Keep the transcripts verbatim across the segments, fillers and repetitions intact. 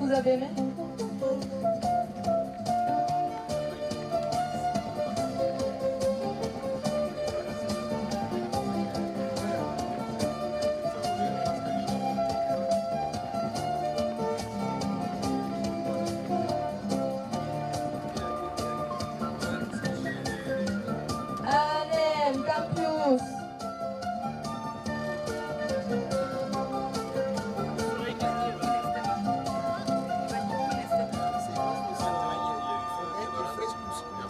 Vous avez aimé ? Anem, Campus!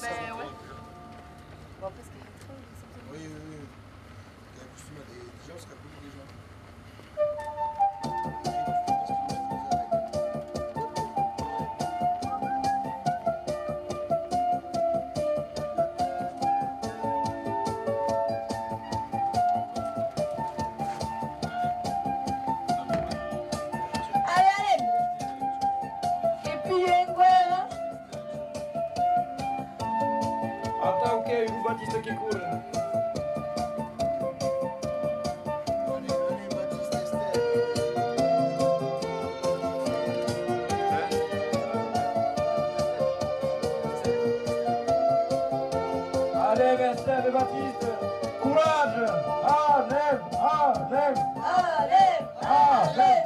Ben ouais. Bon, après, ce qui est très, oui, ça me fait... Oui, oui, oui. T'es acostumé à des, des gens, c'est beaucoup de gens. Allez, allez! E pièi enqüèra. Atau qu'ei lo Batista que corre. Anem, Estève Batista! Coratge! Anem! Anem! Anem! Anem!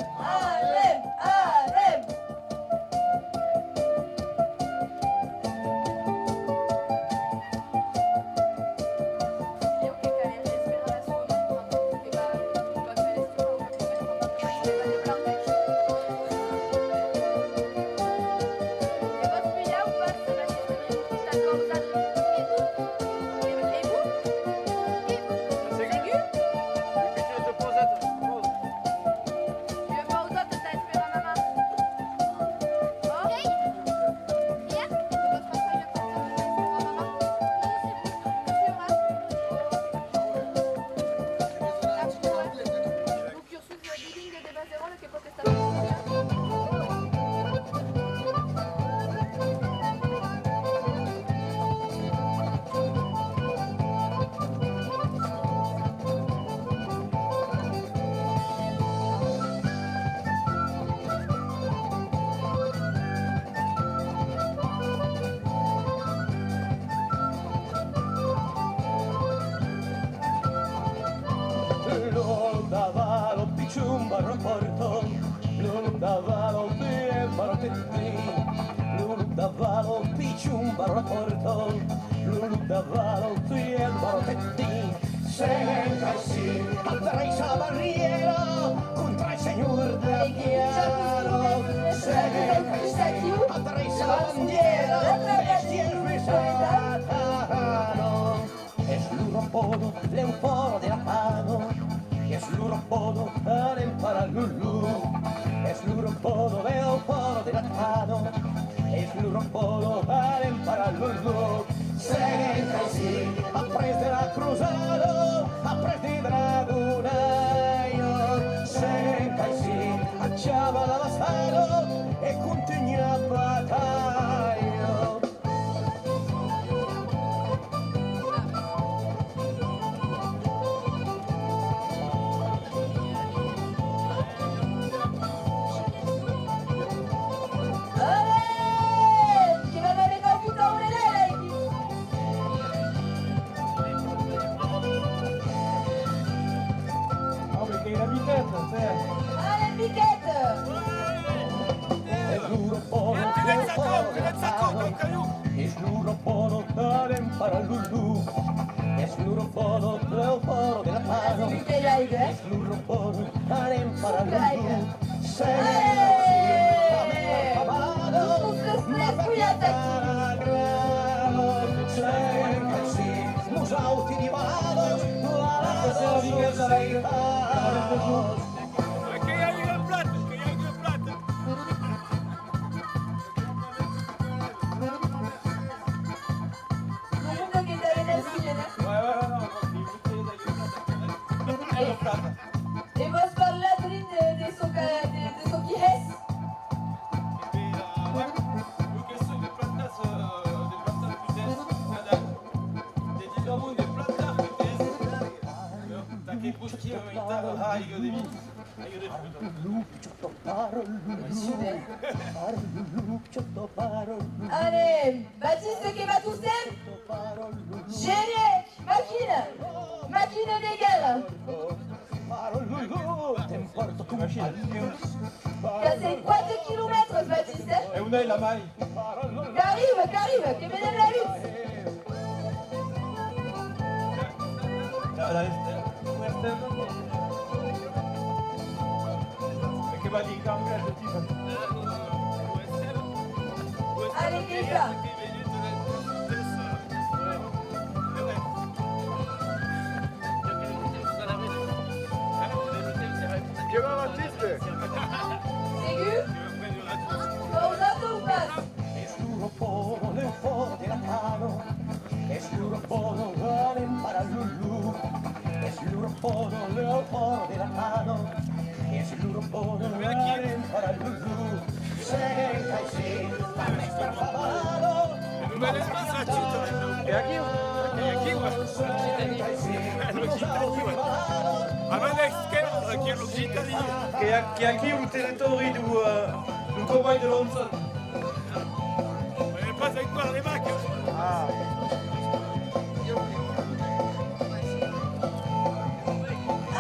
Anem! Segur? Ua pausa, tà esperar mamà. Oh? Pierre, tu peux te passer le portable, tà esperar mamà? Non, c'est bon, c'est sûr, hein? Lo cursus bilingue de Baseròla que pòt estar... Lo lop daval, lo pichon barra pòrta, lo lop daval, lo pichon barra pòrta, lo lop daval, lo pichon barra pòrta. Seguèm aicí, a traversar la barrièra, contra el senhor de la guiara. Seguèm aicí, a traversar la bandièra, bèstias, bèstias. Es lo repòs del pòrc de la Pana, es lo repòs, anem parar lo lop. Es lo repòs del pòrc de la Pana, es lo repòs, anem parar lo lop. Seguèm aicí, après de la crosada, après de Dragonada, seguèm aicí, achabar la bastada e contunhar batalha. Olé! Que vam arrecar un taulelèr aquí! Ah, mais qu'ei la Piqueta, tè! Allez, Piqueta! Es lo repòs del pòrc de la Pana. Es lo repòs, anem parar lo lop. Es lo repòs del pòrc de la Pana. Es lo repòs, anem parar lo lop. Seguèm aicí, la mèma pavada, la perla tan agrada. Seguèm aicí, nosauti divadas, la, la, la societat. Que i a un plat, que i a un plat. Lo monde que t'a aimé, eh? Ouais, ouais, ouais, non, non, non, non, non, non. E vòs parlar, Drin, de, de çò que, de, de çò qui hès? E ben, euh, ouais, lo que soi de plantas, euh, de plantas putes, cada, de dire au monde de plantas putes, euh, tà que posqui, euh, aiga de vin, aiga de fruta. Super. Allez, Baptiste, que va tostemps? Genial! Maquina! Maquina de guèrra! Qu'a cinquanta quilomètres, Baptiste, eh? E on ei la mai? Qu'arriba, qu'arriba, que menem la lutz! La, la, Esther, Esther. E que va dir qu'anglés, lo tipe? Allez, que va! Que va, Baptiste? Segur? Pausat o pas? Es lo repòs, l'eufòrt de la cana. Es lo repòs, anem parar lo lop. Es lo repòs, l'eufòrt de la cana. Es lo repòs, anem parar lo lop. Seguem caissent, la mèstra favada. E aquiu, e aquiu, eh? L'Occitània, eh? A man esquèrra, aquí, l'Occitània. Que a, que aquiu lo territòri deu, eh, lo cowboy de Lonson. On n'est pas avec Marley Mac. Ah.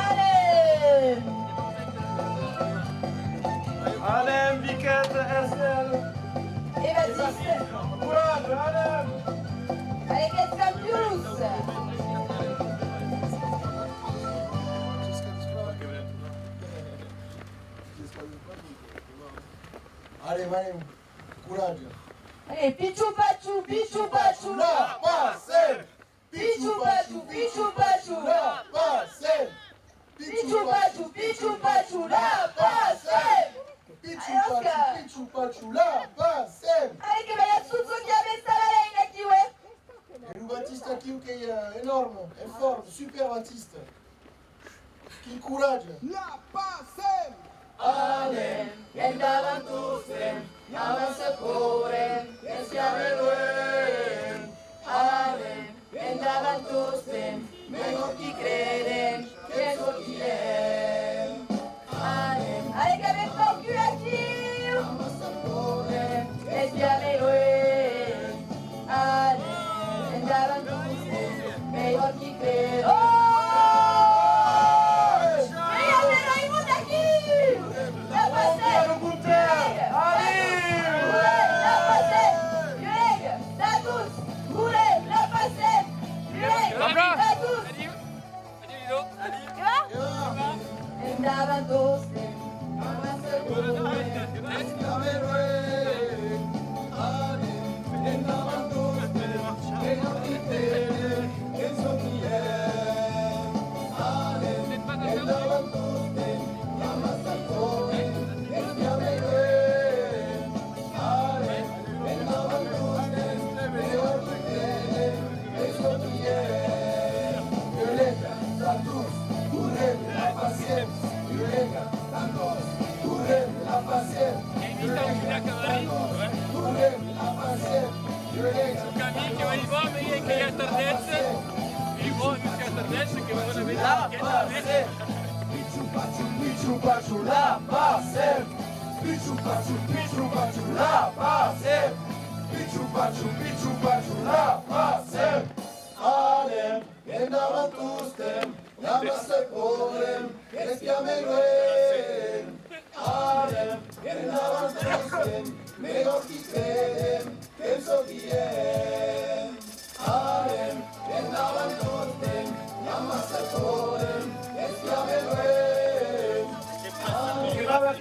Allez! Anem, Viquet, Esther! E Baptiste! Coratge, anem! Allez, qu'ètz campions! Allez, anem! Coratge! Allez, Pichu Pachu, Pichu Pachu! La Passem! Pichu Pachu, Pichu Pachu! La Passem! Pichu Pachu, Pichu Pachu! La Passem! Pichu Pachu, Pichu Pachu! La Passem! Allez, que balhatz tot çò qui avètz a la lenga aquiu, eh? E lo Baptiste aquiu qu'ei, eh, enòrme, en forma, super Baptiste. Quin coratge! La Passem! Anem endavant tostemps, amassa correm, espiam luenh. Anem endavant tostemps, melhor qui credem, que çò qui hèm. Anem. Allez, qu'avem quauqu'un aquiu! Amassa correm, espiam luenh. Allez, endavant tostemps, melhor qui credem. Oh! Ei, avèm agut aquí! La Passem! Allez! La Passem! Lluènh! Datus! Lluènh! La Passem! Lluènh! Datus! Endavant tostemps, amassa correm, espiam luenh. Anem, endavant tostemps, que nos quitèrem, que çò qui hèm. Anem, endavant tostemps, amassa correm, espiam luenh. Anem, endavant tostemps, que nos quitèrem, que çò qui hèm. Lluènh! Datus, correm, la Passem! Lluènh! Datus, correm, la Passem! Lluènh! Datus, correm, la Passem! Lluènh! Lo camin que va i va, mès que i a tardètz, i va, mès que i a tardètz, que va anar. La Passem! Pichu Pachu, Pichu Pachu, la Passem! Pichu Pachu, Pichu Pachu, la Passem! Pichu Pachu, Pichu Pachu, la Passem! Anem! Endavant tostemps, amassa correm, espiam luenh. Anem, endavant tostemps, melhor qui credem, que çò qui hèm. Anem, endavant tostemps, amassa correm, espiam luenh. Anem, endavant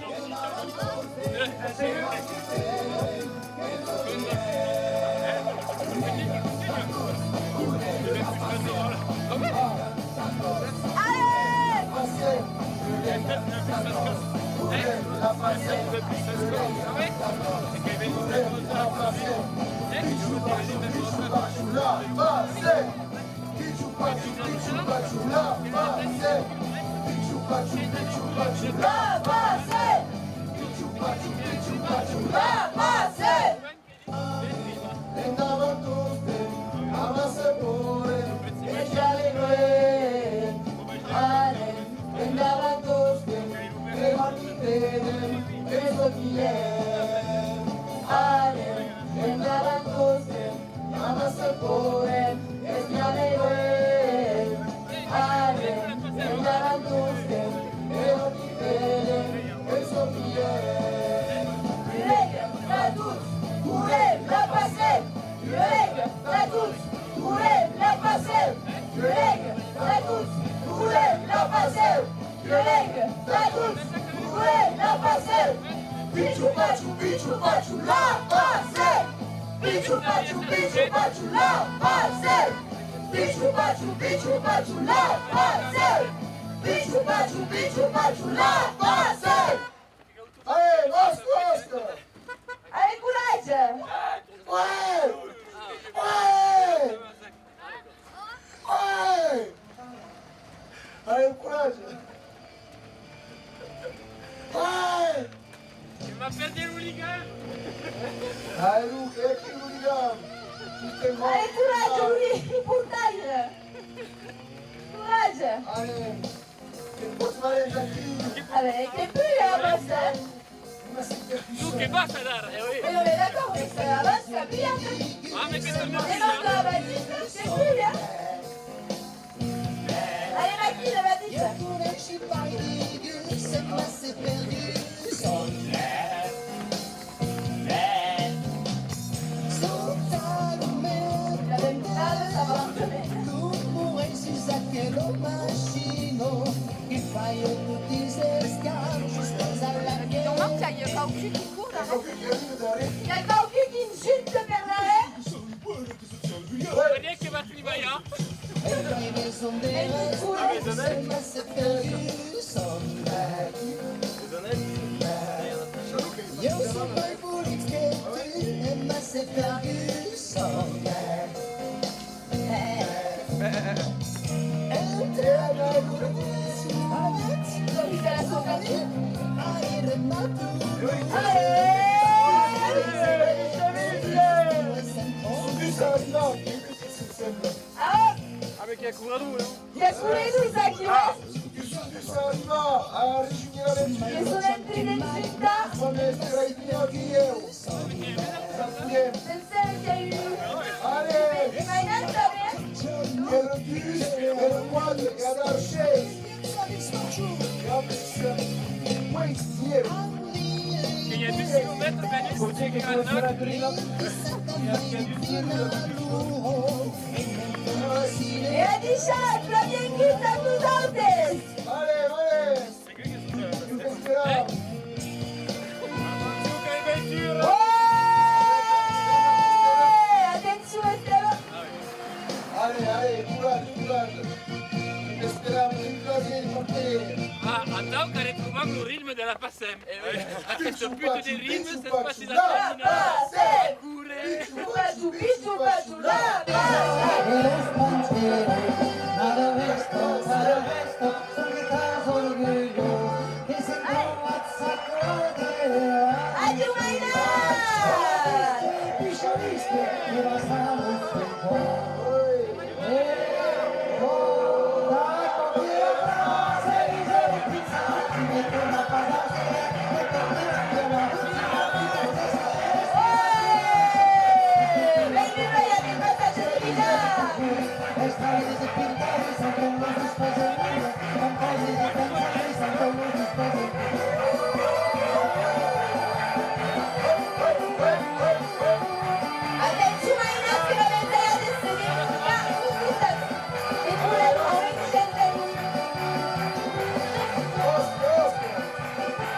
tostemps, melhor qui credem, Pichu Pachu, Pichu Pachu, la Passem! Pichu Pachu, Pichu Pachu, la Passem! Pichu Pachu, Pichu Pachu, la Passem! Endavant tostemps, amassa correm, espiam luenh. Anem, endavant tostemps, que nos quitèrem, que çò Pichu pachu, pichu pachu, la Passem! Pichu pachu, pichu pachu, la Passem! Pichu pachu, pichu pachu, la Passem! Pichu pachu, pichu pachu, la Passem! Allez, mosca, mosca! Allez, courage! Ouais! Ouais! Ouais! Allez, courage! Ouais! Tu m'as perdu l'hooligan! Allez, Lou, et qui l'hooligan? Tu t'es mort. Allez, courage, Louis, pour taille! Courage! Allez! Allez, que pue, hein, Vincent. Tu, que vas a dar, eh oui. Mais on est d'accord, mais ça avance, ça pue, hein. Ah, mais que ça me pue, hein. Demande à Baptiste, que pue, hein. Allez, Maquille, Baptiste. Jean-Marc, il y a quelqu'un qui court là-bas. Il y a quelqu'un qui me jute par là, hein. Allez, que va tribalhar. Ah, mais qui a couru, hein? Qui a couru, ça, qui va? Qui sont en train de s'insulter. C'est celle qui a eu. Allez. Et maintenant, ça vient. Et le bus, et le quad, et la chaise. Que hi ha dotze quilomètres, Dani, que continua a anar. E adishatz, Flavien Guita amb nosautes! Allez, allez! Atencion, Estève! Allez, allez, courage, courage! Esperam un plaser, partei! Ah, atau qu'arretrobam lo ritme de la Passem. Eh oui. Aquesta puta de ritme, c'est pas si la Passem! Pichu pachu, pichu pachu, la Passem! Adiu, mainats! Atencion, mainats, que la ventada de seguir.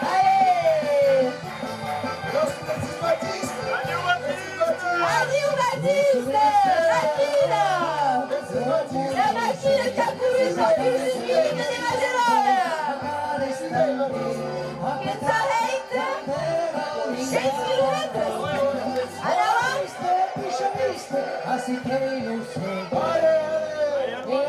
Allez! Adiu, Baptiste! Adiu, Baptiste! Maquina! La maquina qui a couru jusqu'au dix-huit de Barcelona! Que s'arrête! Seis quilomètres! Endavant!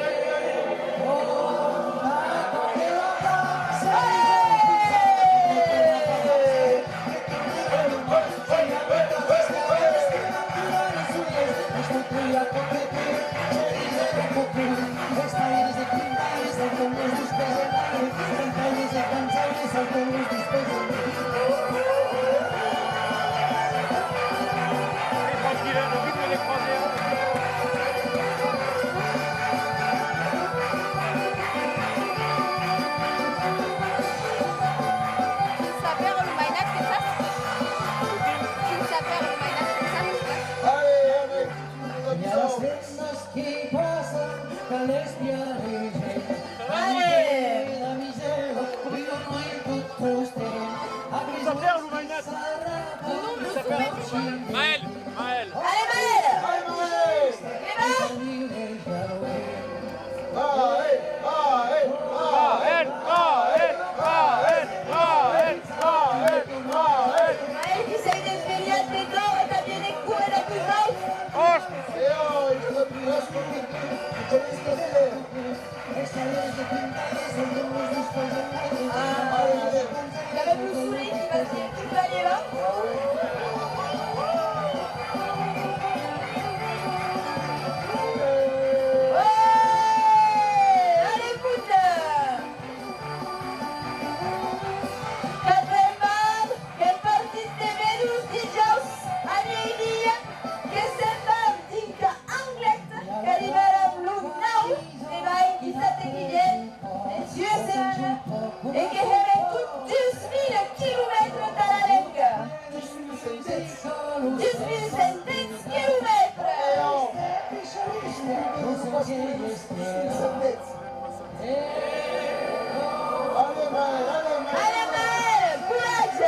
Maël, Maël. Allez, Maël. Viva. Maël, Maël, Maël, Maël, Maël, Maël. Maël qui s'est desviat de dos et a bien couru de plus haut. Ah, il y avait le soleil qui va bien, qui va aller là. Ouais, allez, foot. Quatre val, que partit de Venus dijòus a mieidia, que se'n va dinc a Anglet, qu'arribarà lo nau de mai dissabte que vien, en suècia, e que hèra tot dus mila quilomètres tà la lenga. Dus mila cent dètz quilomètres! Allez, Maël, allez, Maël. Allez, Maël, courage.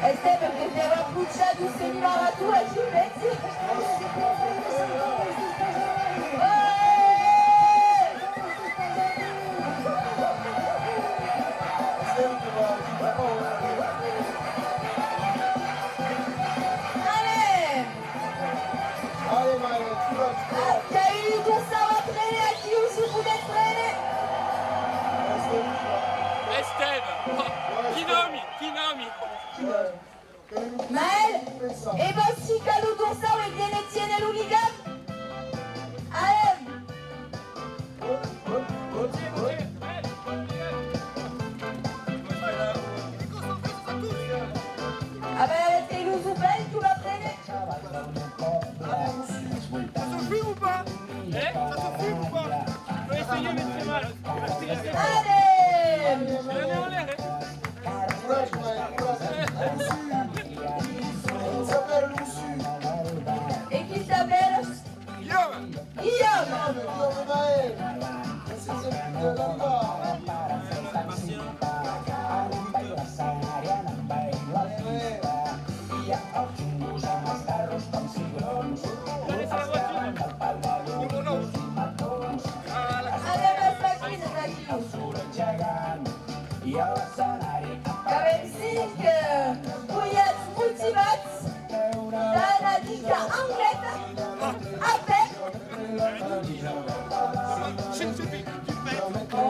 Esteve, que te va pujar d'un semi-maraton aquí, vètz? Allez! Allez, Maël, tu vas, tu vas. Ah, qu'a un dorsau a prene aquiu, si podètz prene. Esteve! Quin òmi! Quin òmi! Maël, e vòsi qu'a lo dorsau e bien e tiene lo ligam? Allez! Ah ben, avec tes loups ou pas, tu vas prendre. Ça te fume ou pas ? Hein ? Ça te fume ou pas ? Je peux essayer, mais c'est mal. Allez ! Je le mets en l'air, hein. Courage, Maël, courage. Et qui s'appelle ? Guillaume. Guillaume. Guillaume, Maël. Anem las maquinas aquí. Qu'avem cinc, eh, conhats motivats d'anar dinc a Anglet a pè. Oh.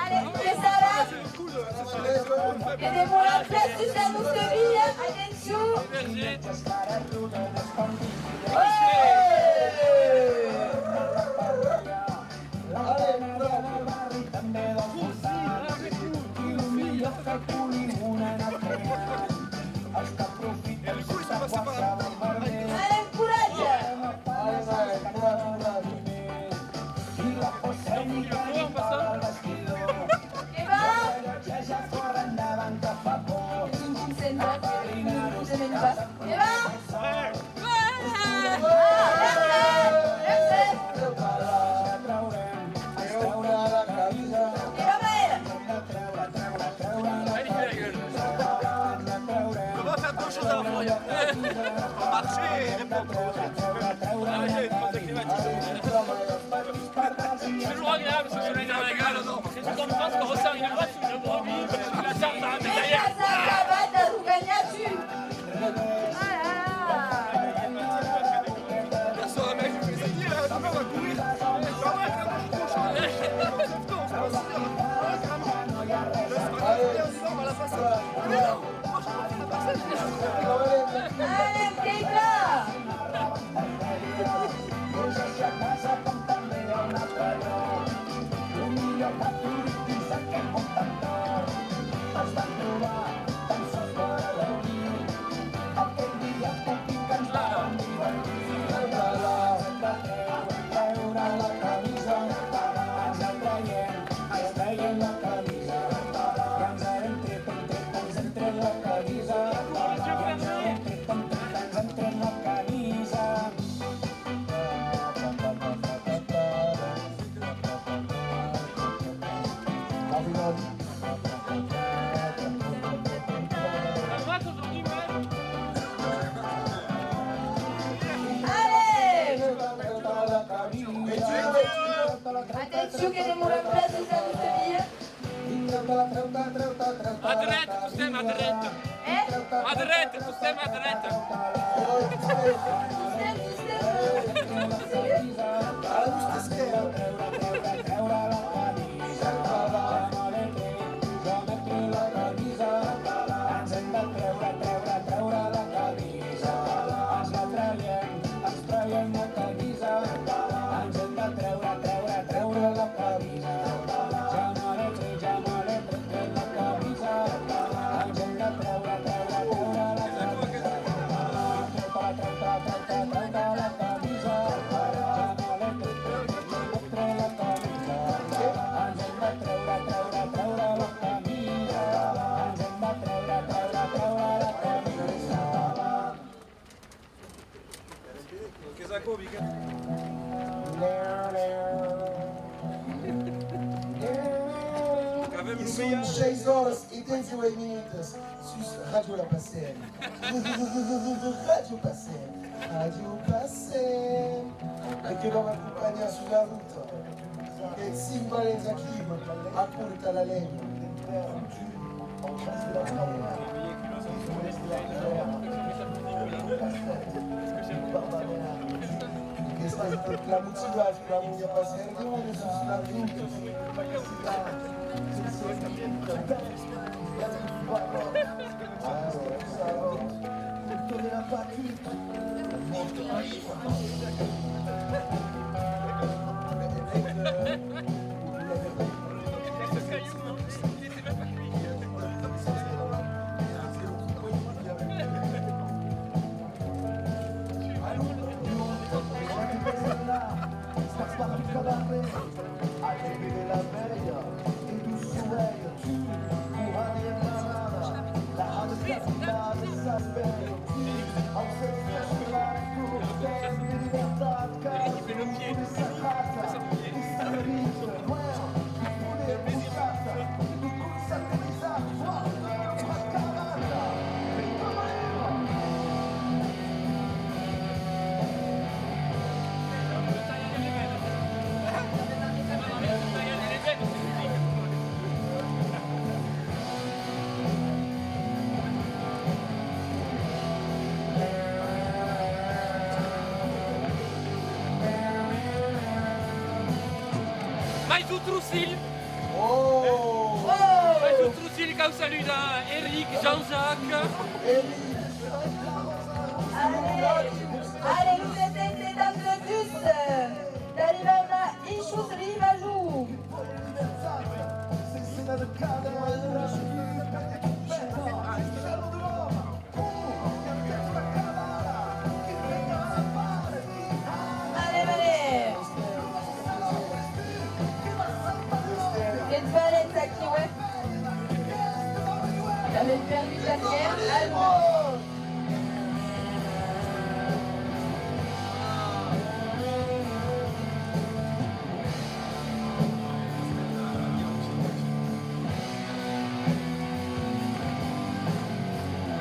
Allez, que sarà? Que demora tres sus la nostra via, atencion! Allez, courage! Que va? Qu'es un concentrat, que non se ven pas. Que va? Ah, merci, merci. Que va, Maël? On va faire deux choses à la fois. On va marcher et répondre. Ah, il y a une pause acclimatisation. C'est toujours agréable ce soleil dans la gueule, non ? C'est d'autant plus qu'on ressent une vache, une brebis, la charge à la tête derrière. Hier soir, un mec, je me suis dit, euh, demain, on va courir. Ah ouais, c'est un peu trop chaud. Allez, on va la passer. Allez, non. Allez, Keita! Siu que demora plan de temps de via. A dreta, tostemp a dreta. Eh? A dreta, tostemp a dreta. Tostemp, tostemp. Qu'avem lo melhor. Son sheis oras e dètz-e-uèit minutas sus Ràdio La Passem. Ràdio Passem. Ràdio Passem. E que vam acompanhar sus la ruta. Eth cinc valents aquí, a córrer tà la lenga. Qu'estàs la motivat, la motivat, sus la ruta. Mai un trocilh! Oh! Mai un trocilh, cau saludar Eric, Jean-Jacques. Eric! Allez, allez, lo tres cents setanta-dus, d'arribar a Eixos Rivalu. Allez, allez. Qu'ètz valents aquiu, eh? Qu'avem perdut la guèrra al mond.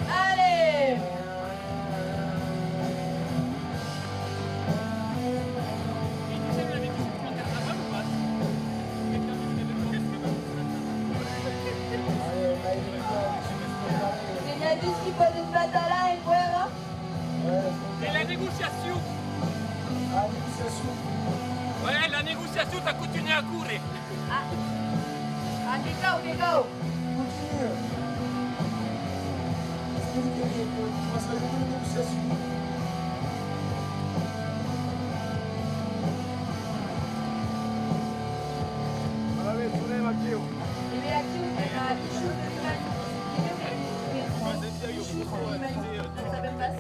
Allez! Que n'i a dus qui pòden batalar enqüèra? E la negociacion? La negociacion. Ouais, la negociacion tà contunhar a córrer. Ah. Ah, que cau, que cau. Continua. Explica-li que començarem una negociacion. Alavetz, tornem aquiu. E ben aquiu, èra Eixos de Rivalu. Eixos de Rivalu. Sabem pas.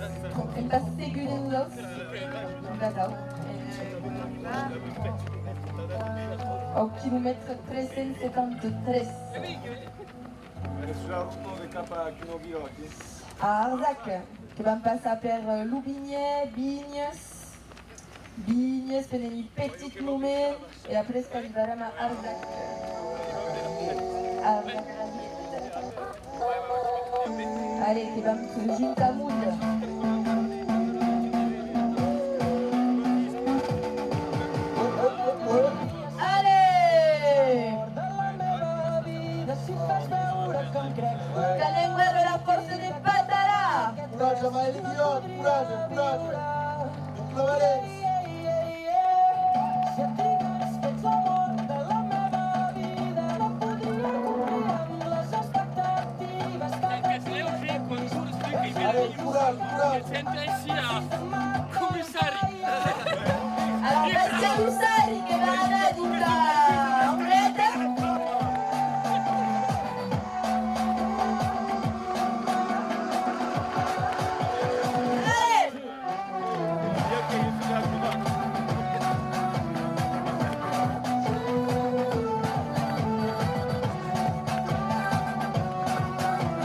Èm pas segurs de nosauts. D'acòrd. Au quilomètre tres cents setanta-tres. Sus la rota de cap a Quinaut-Guillot. A Arsac, que vam passar per, eh, lo Vinhet, Vinhas, Vinhas, pendent un petit moment, e après qu'arribarem a Arsac. Arsac. Allez, que vam juntar monde. Allez! Travalha, Guillaume, coratge, coratge. Clavarets. Allez, coratge, coratge. Commissari. Alors, Bastien Roussari que va anar dins la Henriette.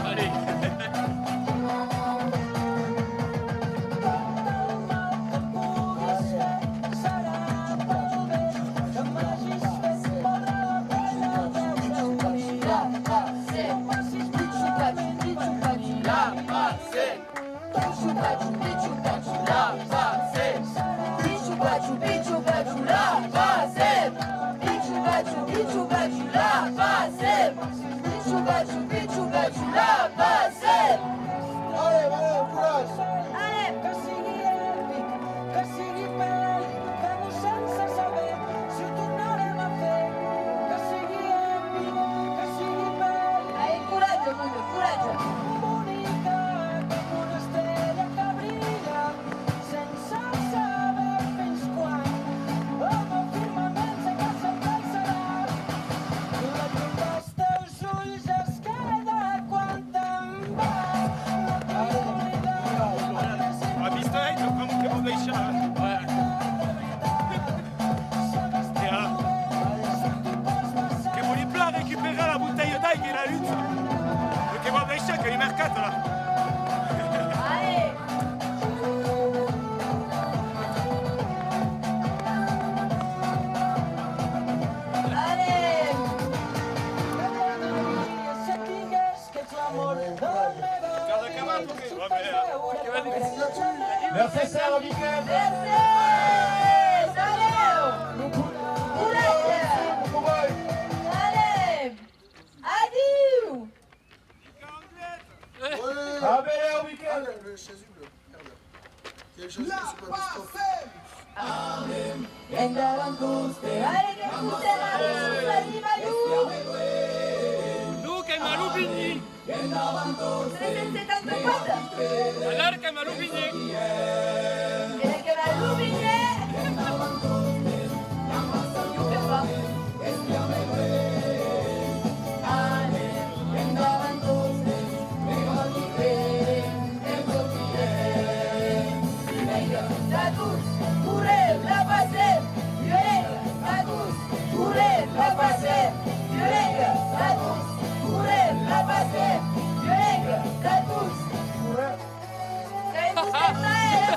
Allez! Pichu pachu, pichu pachu, la Passem! Pichu pachu, pichu pachu, la Passem! Pichu pachu, pichu pachu, la Passem! Pichu pachu, pichu pachu, la Passem! Allez, allez, courage! Allez! Que sigui èpic, que sigui pèl, fem-ho sense saber si ho tornarem a fer. Que sigui èpic, que sigui pèl. Allez, coratge, monde, coratge! Bonica com una estrella que brilla sense saber fins quan. Amb el firmament se caça el que serà. La tempesta als ulls es queda quan te'n vas. La tranquil·litat. A vista, eh, que vam, que vam deixar. E ara, que vòli plan recuperar la botelha d'aiga e la lucha. Lo que vam deixar, que li mercat, là. Allez! Allez! Merci, Sarah Miquel. Merci. Allez. Allez. Adiu. Ah, ben, au week-end. Le chasuble. Merde. Il y a le chasuble sous ma veste. Endavant tostemps. Allez, que fotem a Susani Balou. Lo qu'èm a Lobinhi. Tres cents setanta-quatre. Alara qu'èm a Lobinhi. Era qu'èm a Lobinhi. Ieu que fa. Correm, la Passem! Violenga! Agost! Correm, la Passem! Violenga! Agost! Correm, la Passem! Violenga! Agost! Correm! Qu'ai vos de plaer!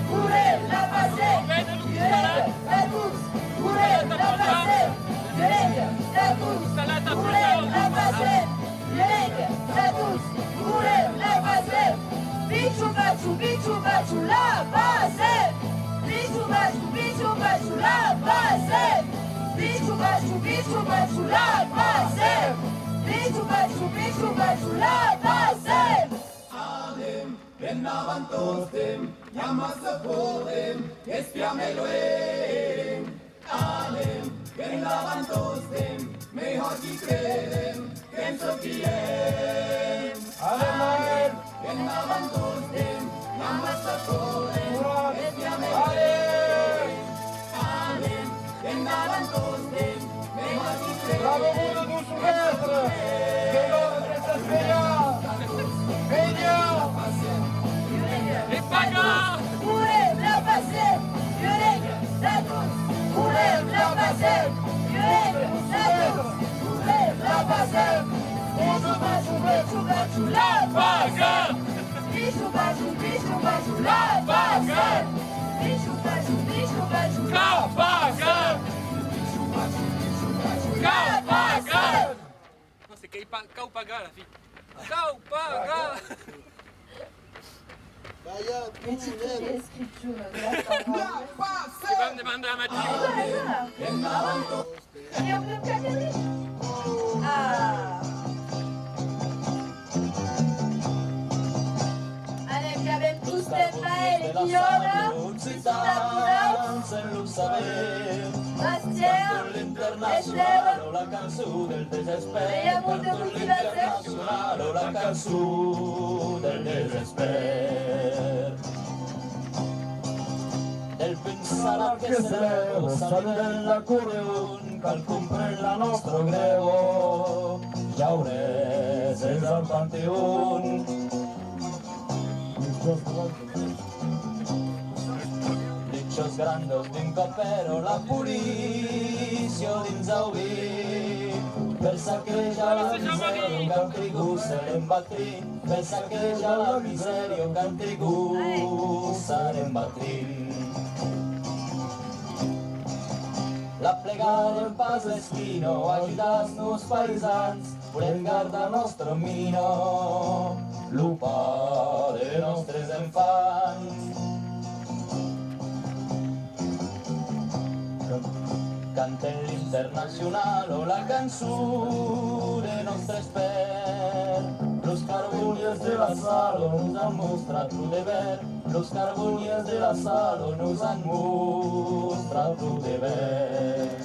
Correm, la Passem! Correm, la Passem! Violenga! Agost! Correm, la Passem! Violenga! Agost! Correm, la Passem! Pichu pachu, pichu pachu, la Passem! Pichu pachu, pichu pachu, la Passem! Pichu pachu, pichu pachu, la Passem! Pichu pachu, pichu pachu, la Passem! Anem, endavant tostemps, i a massa corrent, espiam e luènh. Anem, endavant tostemps, mejor qui credem, qu'en sortirem. Anem, anem, endavant tostemps, i a massa corrent, espiam e luènh. Anem, endavant tostemps, mejor qui credem. Bravo, monde, nous sous-maîtres. Que l'ordre s'espera. Venia. E paga. Correm, la Passem! Violenga! Agost! Correm, la Passem! Violenga! Agost! Correm, la Passem! Pichu pachu, pichu pachu, la Passem! Pichu pachu, pichu pachu, la Passem! Pa-, cau pagar, la fi. Cau pagar! Balha, tu, nen. Escritura de la paròla. Que vam demandar a Matiu. Voilà, voilà. E on creu qu'aquò es? Ah! Anem, qu'avem tostemps Maël e Guillaume, qui son apodats Bastien, Estève. E i a molta motivacion. La cançon del desespèr. Del pensar a que se lèva, saludan l'acordeon, cal compren la nòstra grèva, jaurès es al Panteon. Luchas grandas d'un còp èra la polícia dins Aubin per sacrejar la misèria, quand trigus en batrin, per sacrejar la misèria, quand trigus en batrin. La plegada en pas l'esquina, ajudatz-nos païsans, volem gardar nòstra mina, lo pa de nòstres enfants. Cantem l'internacional o la cançon de nòstre espèr. Los carbonièrs de la sala nos an mostrat lo dever. Los carbonièrs de la sala nos an mostrat lo dever.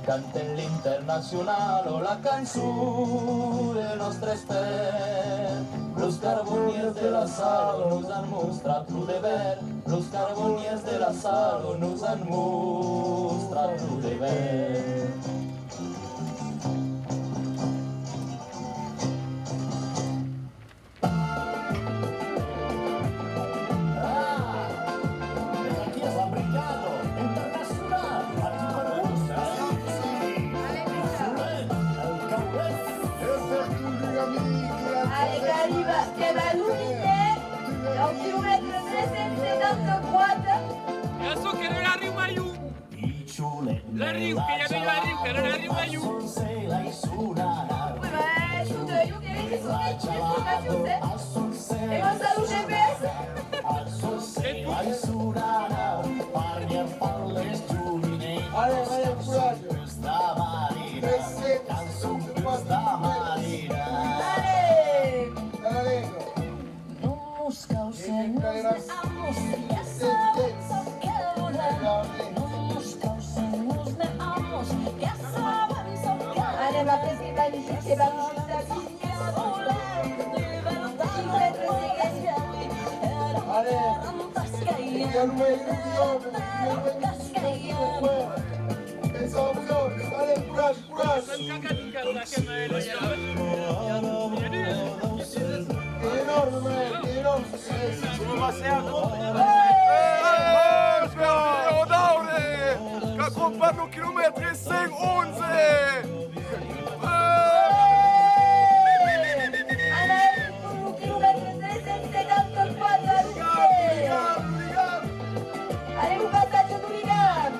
Cantem l'internacional o la cançon de nòstre espèr. Los carbonièrs de la sala nos an mostrat lo dever. Los carbonièrs de la sala nos an mostrat lo dever. Ah! Mès aquí es la brigada internacionala, aquí per vos, eh? Solet, el Caulet. E per tu, l'amic, e a... Allez, qu'arriba, que va lo Minet, au quilomètre tres cents setanta-quatre. E açò qu'èra l'arriu Maiu. L'arriu, que i avè l'arriu, qu'èra l'arriu Maiu. Oui, ben, escota, jo que vei que son explicacions, eh? E ben, salut, G P S. E tu? Allez, allez, courage. Allez. Allez. Non mos causen nos ne amos, ja sabem çò que volem. Non mos causen nos ne amos, ja sabem çò que volem. Anem, après que van just, que van just aquí. Allez, que lo mai millor, que lo mai millor. Allez, courage. Enorme, enorme. Qu'a cropat lo quilomètre cent onze! Anaèm lo quilomètre tres cents setanta-quatre. Anem au passatge d'Oligan.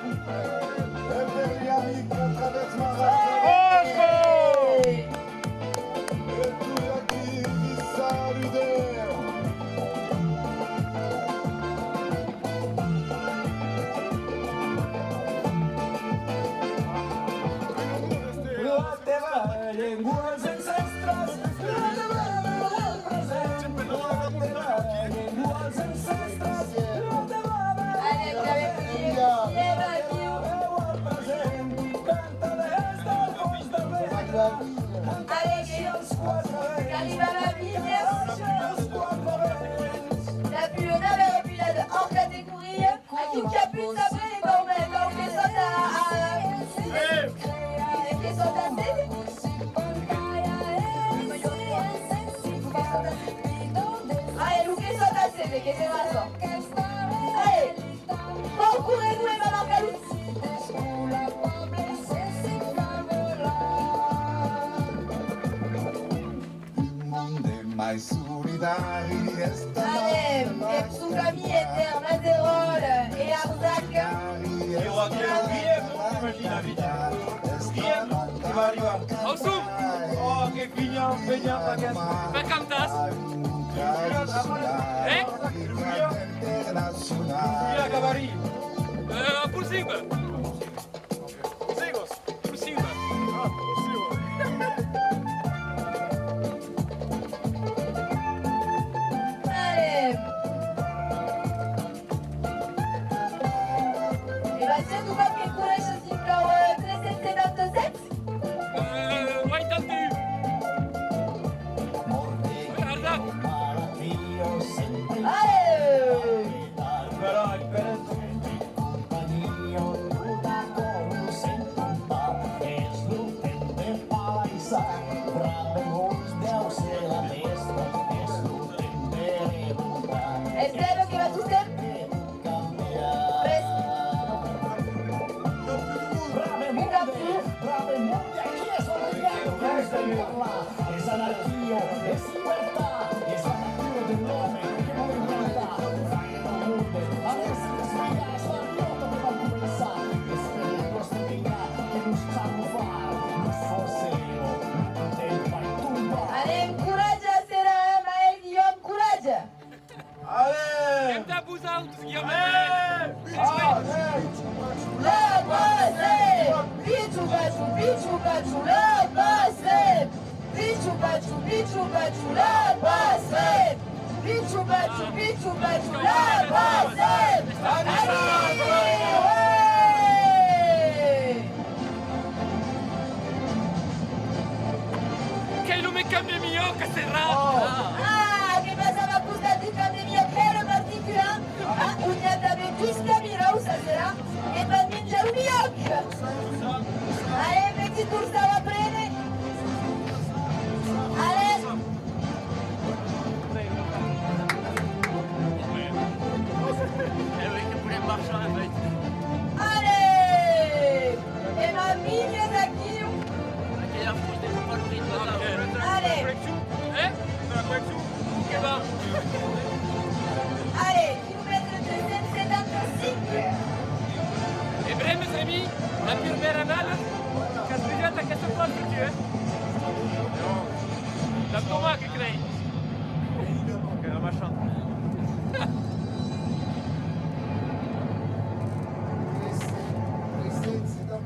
Allez, qu'arriba la Bíblia. La pilota, la pilota hors catégorie. Aquí, qui a plus après, bon, ben, donc, que sòt a, a, que sòt a setze. Allez, lo que sòt a setze, que se passa. Allez, bon corredor, e va marcar lo. Un monde mai solidari es... Anem, eth sòn camí enter Maseròl e Arsac. Ieu aqueu Guillem, imagina, Guillem, que va arribar Me cantas? Eh? Eh, possible. Possible. Allez. E ben, se tu còp que corrèsses dins lo, eh, tres cents setanta-sèt. Euh, ouais, t'as vu. Regarde. Allez. Esteve que va tossir. Brave monde, brave monde, aquí es la reina, es anarquia, es libertat, es la natura de l'òme que vòl inventar. Brave monde, a veire se desviar, es la riota que va començar. Esperi los de vengar que nos fan far, nos forceu, nos tenteu pas tombar. Anem, coratge, serà, eh, Maël Guillaume, coratge! Allez! Quant a vosautres, Guillaume! Allez! Allez! La Passem! Pichu pachu, pichu pachu, la Passem! Pichu pachu, pichu pachu, la Passem! Pichu pachu, pichu pachu, la Passem! Allez! Ouais! Qu'ei lo mèn camp de milhor que serà! Ah, que passava a costat deu camp de milhor, qu'èra particular. Ah, on i a tanben dus camiraus, ça serà, que van minjar lo milhor. Allez, petit tour, ça va prendre. Allez. Eh oui, que podem marchar, en fait. Allez! E ma milha d'aquiu! Aquela fruita de palorit. Allez! Correccion? Eh? La correccion? Que va? Allez, quilomètre deux cents setanta-cinq! E ben, mes amis, la prumèra annada qu'as pujat aquesta plaça, tu, eh? Damb Tomàs, que crei. Que la machan.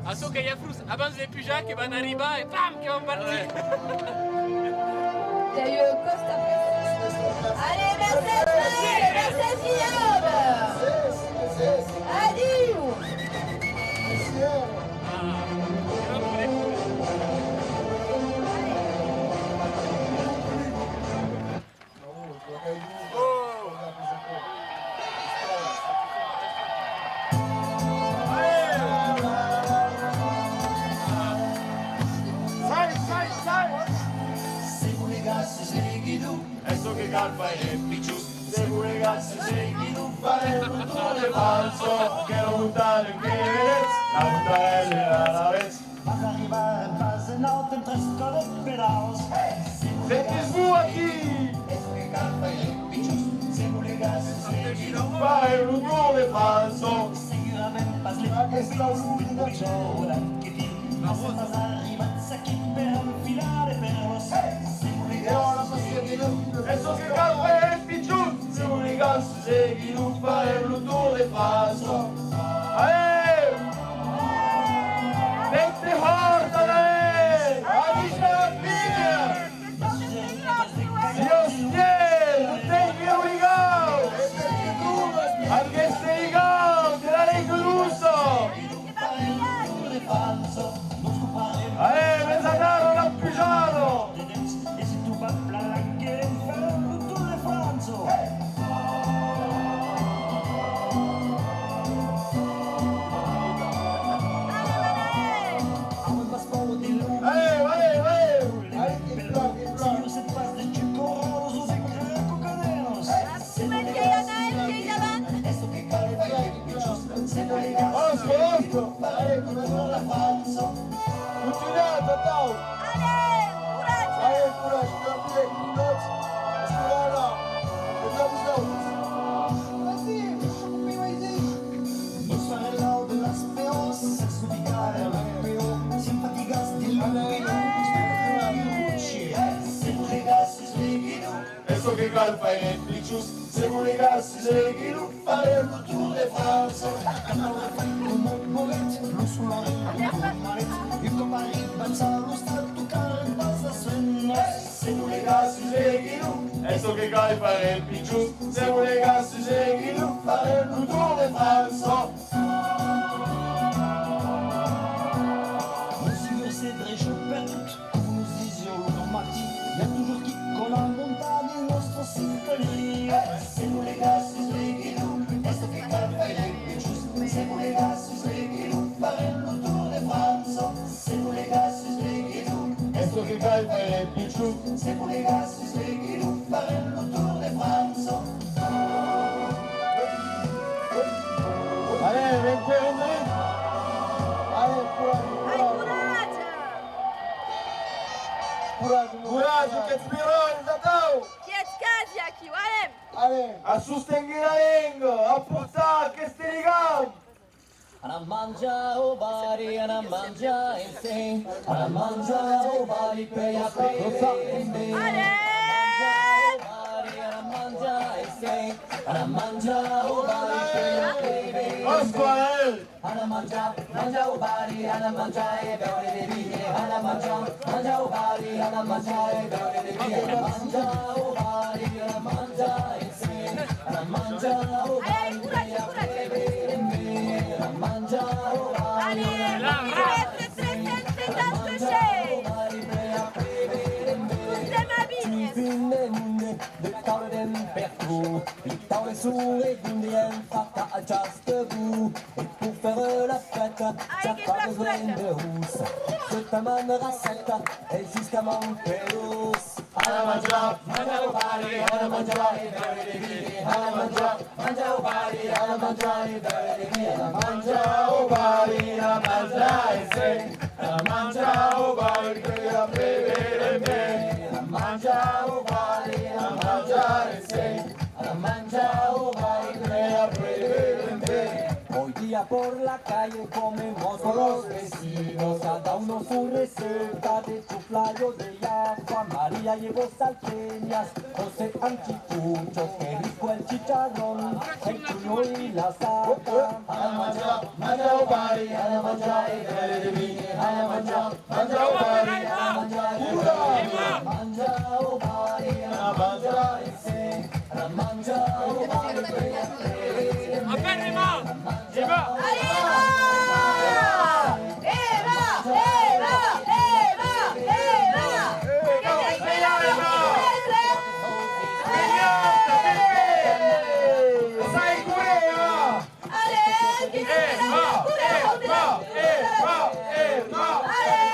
Açò qu'ei afrós, abans de pujar, que van arribar e pam, que van partir. Qu'ei ua còsta. Allez, Mercés, Maël, Mercés, Guillaume. Adiu. Sai, sai, sai! Se volegas seguir, e çò que cal faire, pichon, se volegas seguir, farem lo Tour de França, que la montanha que vedetz, la montanha de l'Alavetz. Mas arribarem pas en aut en tres còps de pedaus. Se qu'es bon aquí! Farem lo Tour de França. Seguirem pas les Jordan que diu, mas arribats aquí per enfilar de perlas. E çò que cal faire, pichon, se volegas seguir, farem lo Tour de França. Allez! Vente hòrt, allez! Adiu, Campinya! Dios tier, lo tengui ligau! Aqueste ligau de la Leiga Rossa! Allez, mes anar a la pujada! Que cal faire, pichons, se volegatz, seguir-lo, farem lo tour de França. Coma un bolet, lo solarem, lo tour de malet, un còp arribats a l'ostal, tocarem pas la sena. Se volegatz, seguir-lo, es çò que cal faire, pichons, se volegatz, seguir-lo, farem lo tour de França. Lo segur se drecha pertot, coma nos disiá lo grand Martin, i a totjorn quicòm a montar dins nòstra sintonia. Se volegatz, seguir-lo, es çò que cal faire, pichons, se volegatz, seguir-lo, farem lo tour de França. Se volegatz, seguir-lo, es çò que cal faire, pichons, se volegatz, seguir-lo, farem lo tour de França. Allez, ben, ben, ben. Allez, coratge, coratge. Coratge, coratge, qu'ètz beròis, atau! Qu'ètz quasi aquiu, anem! Allez. A sostenguer la lenga, a portar aqueste ligam! Anam manjar au barri, anam manjar en sen. Anam manjar au barri per i a beure ben. Anam manjar au barri, anam manjar en sen. Anam manjar au barri per i a beure ben. Anam manjar, manjar au barri, anam manjar e beure de vin. Anam manjar, manjar au barri, anam manjar e beure de vin. Anam manjar au barri, anam manjar en sen. Anam manjar au barri per i a beure ben. Anam manjar au barri. Allez, vous êtes très, très, très attaché. Tous de ma vie. Cuisine de taula d'en pertot, li taules son redonde en fata a chaste bout. E per faire la fèsta, ja pas besonh de hos. Se ta man racèta, e juscament peus. Anam manjar, manjar au barri, anam manjar e beure de vin. Anam manjar, manjar au barri, anam manjar e beure de vin. Anam manjar au barri, anam manjar e sen. Anam manjar au barri, que i a beure ben. Anam manjar au barri, anam manjar e sen. Anam manjar au barri, que i a beure ben. Hoy día por la calle comemos con los vecinos, cada uno su receta de chuflado de llapa, María llevó salteñas, José anticuchos, qué rico el chicharrón, el chuño y la sata. Anam manjar, manjar au barri, anam manjar e beure de vin, anam manjar, manjar au barri, anam manjar e beure de vin, anam manjar au barri, anam manjar e sen. Apèl, Emma! Emma! Allez, Emma! Emma! Emma! Emma! Emma! Emma! Emma! Emma! Allez, Emma! Emma! Emma! Emma! Allez!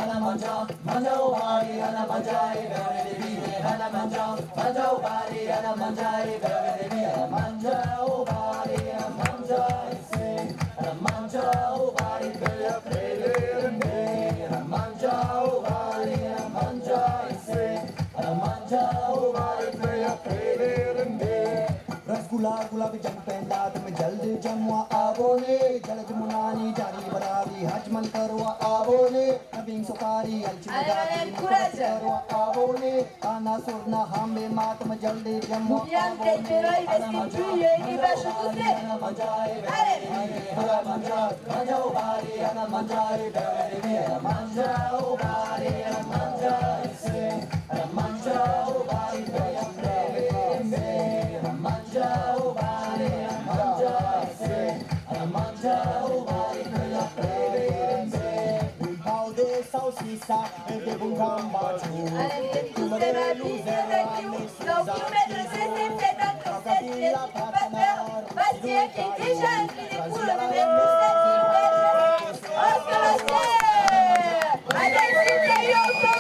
Anam manjar, manjar au barri, anam manjar e beure de vin. Anam manjar, manjar au barri, anam manjar e beure de vin. Anam manjar au barri, anam manjar e sen. Anam manjar au barri per i a beure ben. Anam manjar au barri, anam manjar e sen. Anam manjar au barri per i a beure ben. Rascula, gula, vejam pendada, me gel de jamua abone, gel de munani, jari barabi, haj malikarua abone. Allez, allez, courage. Moviam que te vai vestir tu e i vas ajudar. Allez. Un pau de saucissa e de bon gambachu. Allez, tous de ma vie, de quilomètre deux cent cinquante-sept, Bastien qui est déjà incliné pour le numéro sept. Oscar Bastien. Allez, c'était Yoko.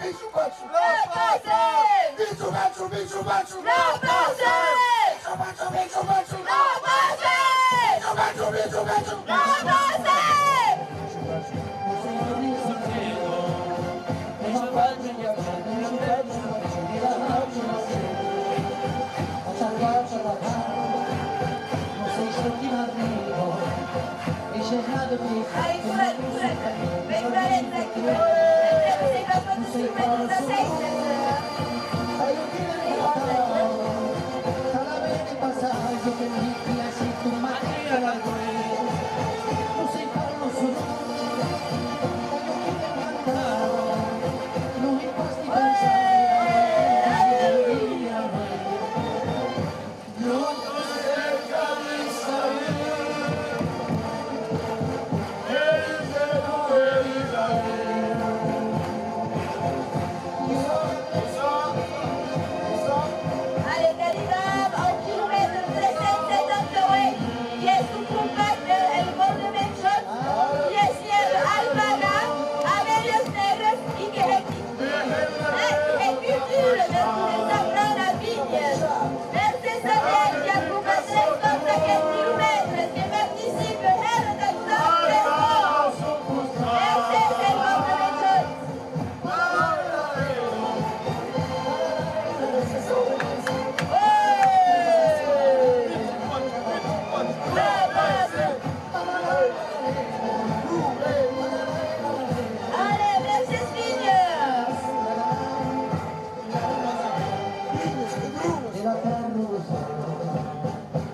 Pichu pachu! No passem! Pichu pachu, pichu pachu! No passem! Pichu pachu, pichu pachu! No passem! Pichu pachu, pichu pachu! No passem! Allez, qu'arribam au quilomètre tres cents setanta-uèch, qu'es un compacte, el Gòl de Menjòt, qui es ieu al Bagà, amb Elias Negres, e que hec, hec utile per poder sembrar las vinhas. Mercés a Elias qui a copat tres còps aquel quilomètre, que participe hèra dab nosautres. Mercés, el Gòl de Menjòt. Allez, Mercés Vinhas!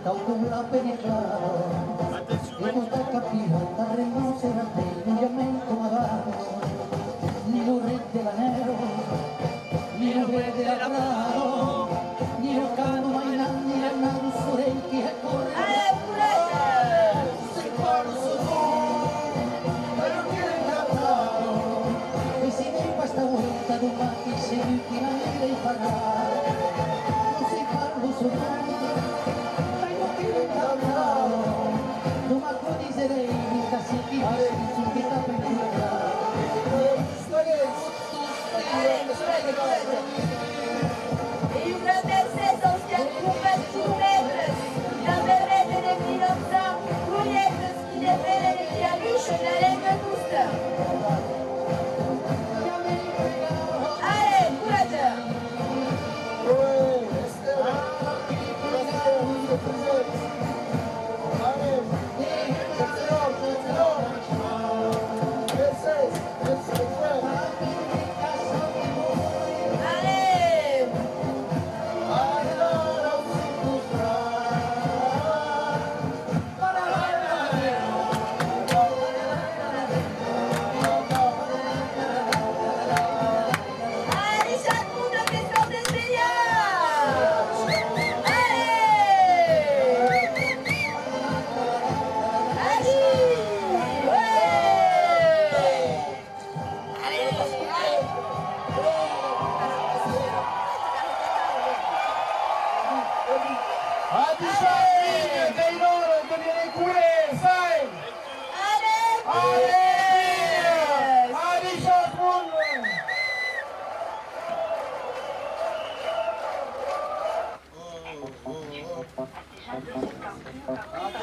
Cau coblar per eclar, e costat capir, darrèr non serà mei, lo llament coma abans, ni lo ret de la nèu, ni lo ret de la prada, ni lo cano mainat, ni l'anado sorell qui hec córrer. Allez, coratge! E si n'ei pas ta volta, doman que segur qui la nèu ei parat. Non sei pas lo sonar, mai non que l'ei cantat. Doman quò diserèi, vinga, si qui ves, qui tapen. Allez, coratge, coratge. E un gran mercés aus qui an copat quilomètres, qui an permés de finançar projèctes qui defenen e qui abuishen la lenga nosta. Allez, coratge! Allez! Allez, chaque monde que sort desvelhat! Allez! Allez! Ouais! Adishatz, vinhas, qu'ei l'ora de viéner córrer, sai! Allez, vinhas! Adishatz, monde!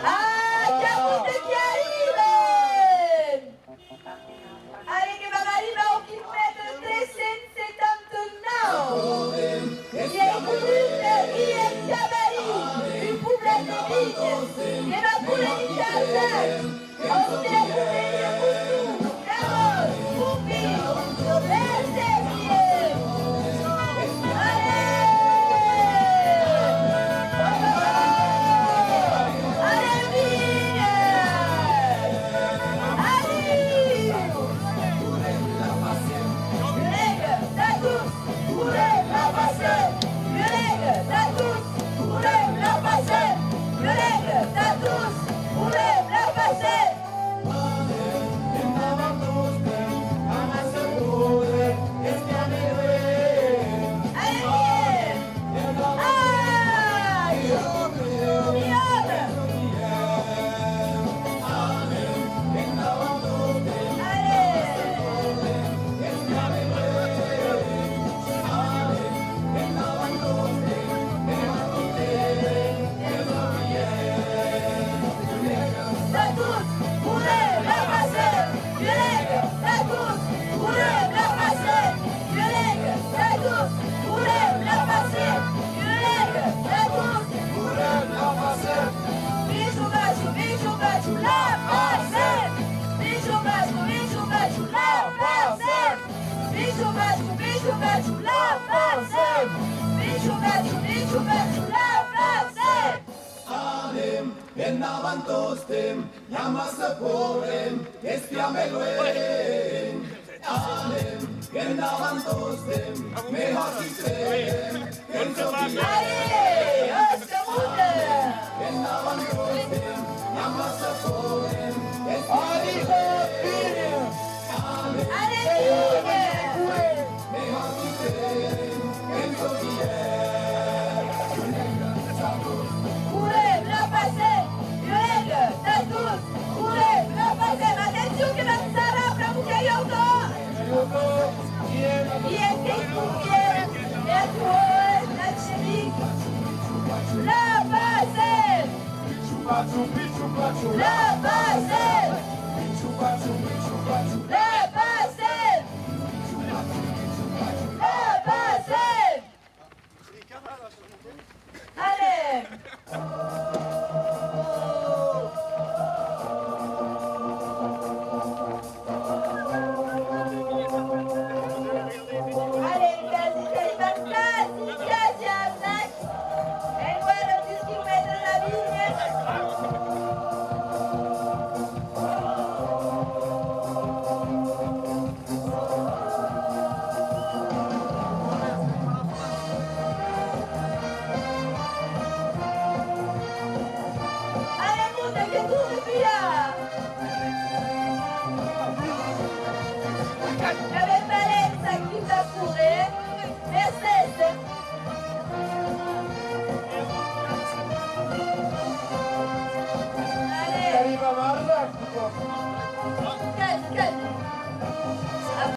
Ah, qu'i a monde qui arriben! Allez, que vam arribar au quilomètre tres cents setanta-nau. I a un grup de Guillem Cavalli, un poblet de Vinhas, que va poder imitar el cant. Òstia, que venia costum! Bravo! Popi! Mercés, Guillem! Allez! Allez, Vinhas! Adiu! Collègues, a tots, volem la Passem! Collègues, a tots, volem la Passem! Collègues, a tots, volem la Passem! La Passem! Pichu pachu, pichu pachu, la Passem! Pichu pachu, pichu pachu, la Passem! Pichu pachu, pichu pachu, la Passem! Anem, endavant tostemp, i a massa problèm, espiam ben luènh. Anem, endavant tostemp, mejor que crèiem, que ens oblidem. Allez, òsca monde! Endavant tostemp, i a massa problèm, espiam ben luènh. Anem, anem, anem! Correm, la Passem! Violeta, Tatús, correm, la Passem! Atencion que vam sarrar, bravo, que i a un còp! I a que i convièn, e aquò es la chemic. La Passem! La Passem! La Passem! La Passem! Allez! Allez, quasi, quasi, quasi, quasi, Enguèra dus quilomètres la linha. Allez, monde, que torni pilhar! Qu'avem Valença qui va córrer. Mercés! Allez! Quasi, quasi!